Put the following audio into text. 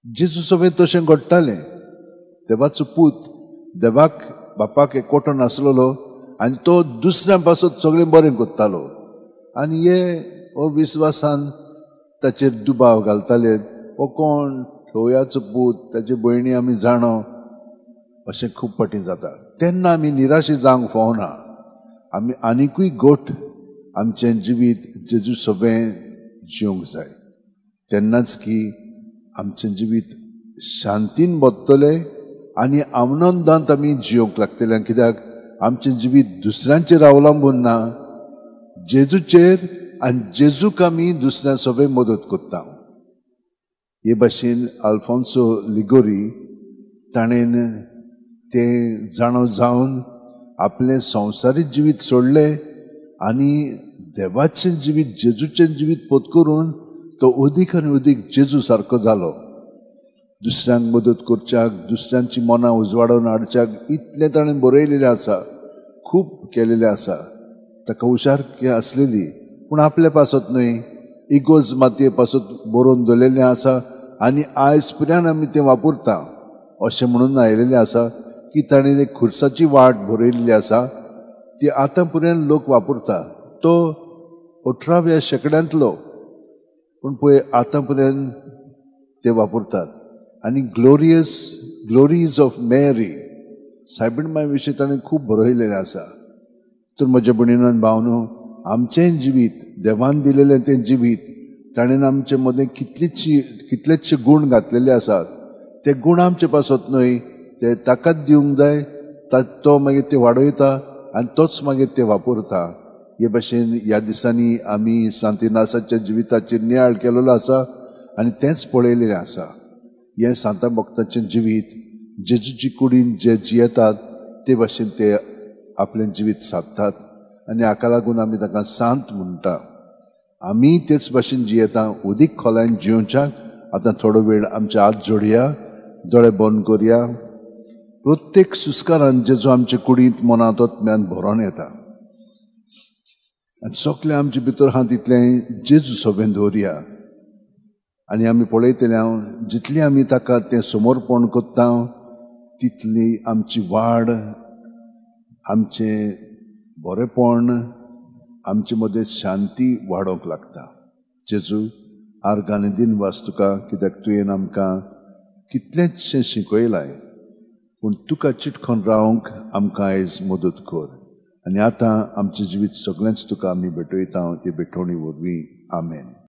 जेजू सवें तशें घडटालें. देवाचो पूत देवाक बापाक एकवटो नासलेलो आनी तो दुसऱ्या पासत सगळें बरें करतालो आनी हे अविस्वासान ताचेर दुबाव घालताले, हो कोण ठोवयाचो पूत, ताचे भयणी आमी जाणो. अशें खूब फाटीं जाता. तेन्ना आमी निराशे जावंक फावना. आमी आनिकूय गोठ आमचें जिवीत जेजू सवें जिवंक जाय. तेन्नाच की आमचें जिवीत शांतीन बदतलें आनी आनंदांत आमी जिवंक लागतलें. कित्याक आमचें जिवीत दुसऱ्यांचेर अवलंबून ना, जेजूचेर, आनी जेजूक आमी दुसऱ्यां सवें मदत करता. हे भाशेन आल्फोन्सो लिगोरी ताणें तें जाणो जावन आपलें संवसारीक जिवीत सोडलें आनी देवाचें जिवीत, जेजूचें जिवीत पत्करून तो अदीक आनी अदीक जेजू सारको जालो. दुसऱ्यांक मदत करच्याक, दुसऱ्यांची मनां उजवाडोवन हाडच्याक इतलें ताणें बरयलेलें आसा, खूब केलेलें आसा. ताका हुशारकी आसलेली, पूण आपल्या पासत न्हय, इगोज मातये पासत बरोवन दवरलेलें आसा आनी आयज पर्यंत आमी तें वापरता. अशें म्हणून आयलेलें आसा की ताणें एक खुर्साची वाट बरयल्ली आसा, ती आतां पर्यंत लोक वापरता. तो 18व्या शेंकड्यांतलो, पूण पळय आतां पर्यंत ते वापरतात. आनी ग्लोरियस ग्लोरीज ऑफ मेरी सायबीण माय विशीं ताणें खूब बरयलेलें आसा. तर म्हज्या भयणीन भावनो, आमचें जिवीत देवान दिलेलें तें जिवीत ताणें आमचे मदें कितलेचशे गूण घातलेले आसात. ते गूण आमचे पासत न्हय, ते ताकाच दिवंक जाय. तो मागीर ते वाडयता आनी तोच मागीर ते वापरता. हे भाशेन ह्या दिसांनी आमी सांत इनासाच्या जिविताचेर नियाळ केलेलो आसा आनी तेंच पळयलेलें आसा. हें सांता भक्ताचें जिवीत जेजूची कुडीन जे जियेतात ते भाशेन ते आपलें जिवीत सादतात आनी हाका लागून आमी ताका सांत म्हणटा. आमी तेच भाशेन जियेता, अदीक खोलायेन जियोवच्याक आतां थोडो वेळ आमचे हात जोडया, दोळे बंद करया. प्रत्येक सुस्कारान जेजू आमचे कुडींत मनांत आत्म्यान भरोन येता आनी सगळें आमचे भितर आहा तितलें जेजू सवें दवरया. आनी आमी पळयतले हांव जितली आमी ताका तें समर्पण करता तितली आमची वाड, आमचें बरेपण, आमचे मदें शांती वाडोवंक लागता. जेजू आर्गां आनी दिनवास तुका, कित्याक तुवें आमकां कितलेंचशें शिकयलां, पूण तुका चिटकोन रावंक आमकां आयज मदत कर. आनी आतां आमचें जिवीत सगळेंच तुका आमी भेटयता हे भेटवणी वरवीं. आमेन.